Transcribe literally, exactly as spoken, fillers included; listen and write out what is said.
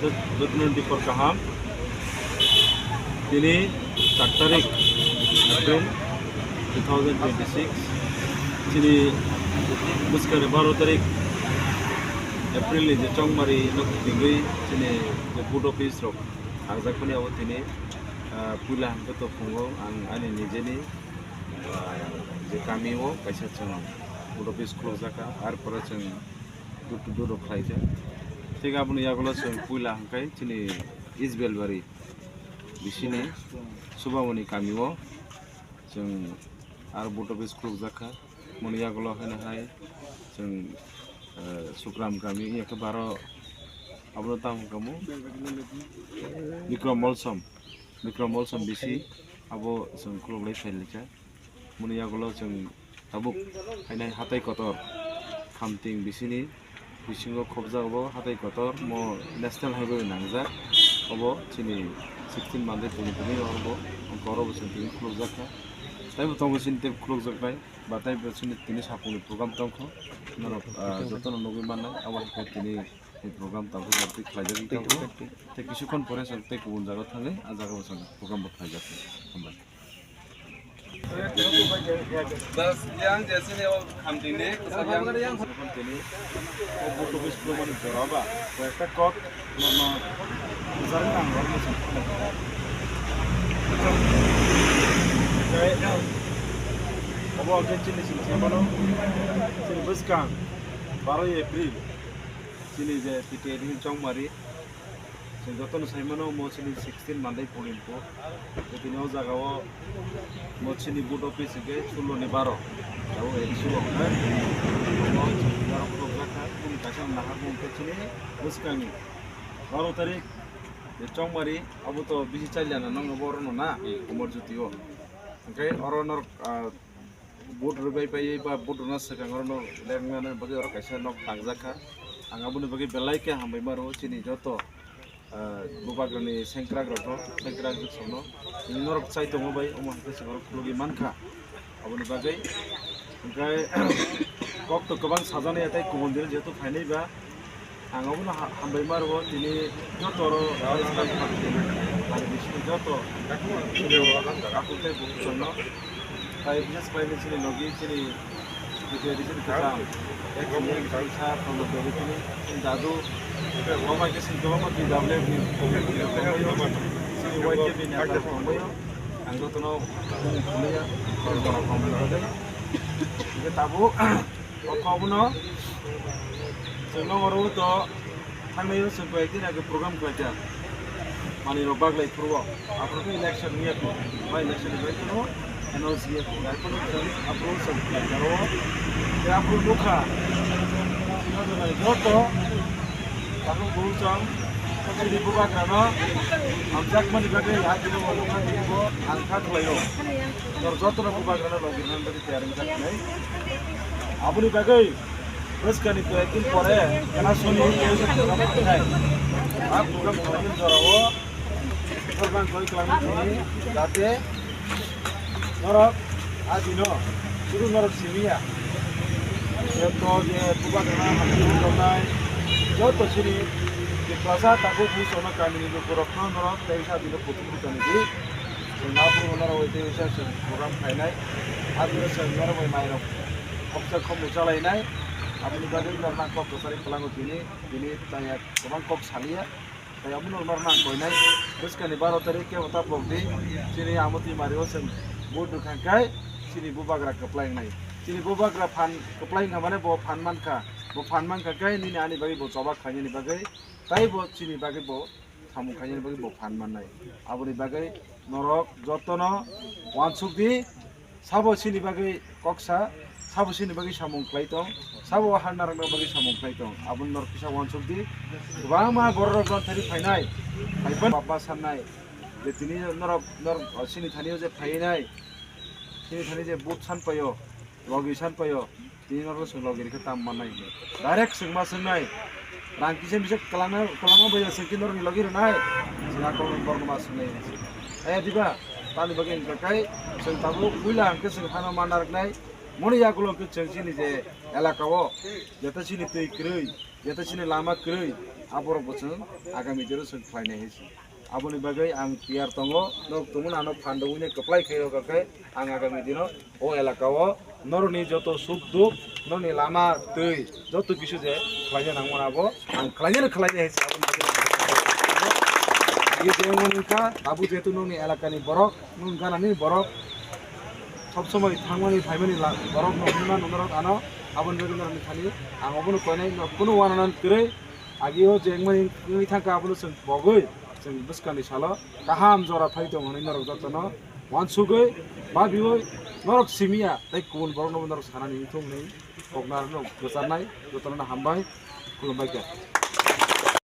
Jotno dipor kaham. Tini char tarik April two thousand twenty-six. Tini bwskang baro tarik April ni je chongmari no tingwi tini je board office rok hangjak mani abo tini, ah, puila hangkhe to phungo ang ani nijeni, ah, je kami o kaisa chwng board office khulukjak kha, ar pore chwng door to door rok khlaijak. Thik aboni yagulo chwng puila hwnkhe chini East Belbari bisini Subamoni kami o chwng aro board office khulukjak kha. Moni yagulo haino hai chwng, eh, Sukram kami, iya khe baro abono tamo kamo Bikram Molsom, Bikram Molsom bisi abo chwng khuluk lai phai lai kha. Moni yagulo chwng tabuk hainai hatai kotor Khamting bisini bisingo khobjak bo hatai kotor mo National Highway nangjak obo chini sixteen Mandai tini tini oro bo oro bo chwng tini khulukjak kha. Taibo tongo chini tei khulukjak nai ba taibo chini tini sapungni program tongkho norok, ah, jotono nugwi mannai abo hai khe tini program tongkho tei khlaijak tongkho tei kisukhon pore chwng tei kubun jaga thangwi ah jaga bo chwng program bo khlaijak hambai. Das yang jese ne o Khamting ne, yang tini o board office khulumani jora ba, koi ekta kok no no jara nang rok ni. Obo ang khe chini sini samano chini bwskang baro April chini je T T A D chongmari. Chwng jotono sai mano, omo chini sixteen Mandai polling booth. Tini o jaga o mo chini board office hwnkhe sullo ni baro. Abo A D C o hwnkhe omo chini baro khulukjak kha. Chini kaisa nahar bo hwnkhe chini bwskangni baro tarik je chongmari, abo to bisi chaliya na nang abo oro no na, hmm, Komor Jyoti o. Hwnkhe oro norok, ah, vote rwbai paiwi ba vote rwna swkang orono lengmani bagwi oro kaisa nok tangjak kha. Ang aboni bagwi belai khe hambai ma rwo chini joto, ah, bubagrani sengkrak rokno, sengkrak rok songno. Norok chai tongo bai, omo hai khe se borok khulugwi man kha. Aboni bagwi hwnkhe kok to kwbang sajani, tei kubun din jehetu phainai ba, ang abono ha-, hambai ma rwo, tini joto oro, aro bisingo joto, kaku tei bukuchangno, tai bises pai chini logi, chini, chini kwcham, ek chini sa tono dori chini, chini dadu, omo hai khe chini kwbangma P W F ni, chini Y K B ni neta tongbaio, ang jotono khulaiya, chini borok tongmani bagwi, hwnkhe tabuk. O kok bono chwng nongoro to thangnai o chwng koi din age program khlaikha. Manwi rok baglai phuru o. Aphuru khe election wngya kho. Ba election ni bai phuru announce wngya kho. Bai phuru chwng aphuru chwng khlaikha ro. Tei aphuru nukha. Joto Tabuk bo chwng chini bubagrano hamjakmani bagwi a bini ulo kha tini bo ang kha khlaio. Tor jotono bubagrano logi rwna bagwi tiyar wngjaknai. Aboni bagwi bwskani koi ek din pore kena soni program khlainai. A program khlainani jorao program koi kwlangwi tini jate Norok, a dino, sudu norok simiya. Joto je bubagrana hamjak tongnai, joto chini je prasa tabuk busono kamini lukurokno norok tei sa dino kuthum rwkani di. Chwng aphuru norok bai tei sa chwng program khainai. A dino chwng norok bai mairok khopsa khopnwi chalainai. Aboni bagwi norokno kok kwchari kwlango tini, tini taya kwbang kok saliya. Tei omono norok nang koinai bwskani baro tarik khe wata pokdi chini amotwi mario chwng vote rwkha khe chini bubagra kwplai wngnai. Chini bubagra phan kwplai wngkha mane bo phan mankha. Bo phan mankha khe nini ani bagwi bo choba khlainani bagwi tei bo chini bagwi bo samung khlainani bagwi bo phan mannai. Aboni bagwi norok jotono uansuk di. Sabo chini bagwi kok sa, sabo chini bagwi samung khlai tong, sabo ha narwkna bagwi samung khlai tong. Aboni norok kisa uansuk di. Kwbangma borok rok jonthaini phainai, phaiphano baba sannai je tini norok, norok chini thani o je phainai, chini thani je vote san paio, logi san paio, tini norok chwng logi rikhe tam mannai hinwi. Direct chwng ma swngnai, rang kisa misa kwlangma, kwlangma bai chwng khe norokni logi rwnai, chwng akolni borokno ma swngnai hinwi. Aya diba? Tamni bagwi hwnkha khe chwng tabuk puila hwnkhe chwng hano ma narwknai. Moni yagulo hwnkhe chwng chini je elaka o jeta chini twi kwrwi, Jeta chini lama kwrwi, aborok bo chwng agami dino chwng khlainai hai se. Aboni bagwi ang tiyar tongo, norok tongmani ano phan rwui kwplai khe rw khe ang agami dino o elaka o norokni joto suk duk, norokni lama twi joto kisu je khlaina nangmani abo ang khlainani khlainai hai se. Aboni bagwi ang tiyar tongo. Agi jengmani wngkha, tabuk jehetu nokni elakani borok, nwng ganani borok, sob somoi thangmani phaimani la-, borok no hwnwi mano norok ano, aboni bagwi norokni thani ang obono koinai, norok kunu uananan kwrwi. Agi o je wngmani wngwi thangkha, abono chwng pogwi chwng bwskangni salo kaham jora phai tongo hwnwi norok jotono uansugwi babiwi norok simiya tei kubun borokno norok sanani wngthung hwnwi koknarokno kwcharnai, jotono hambai, khulumbai kha.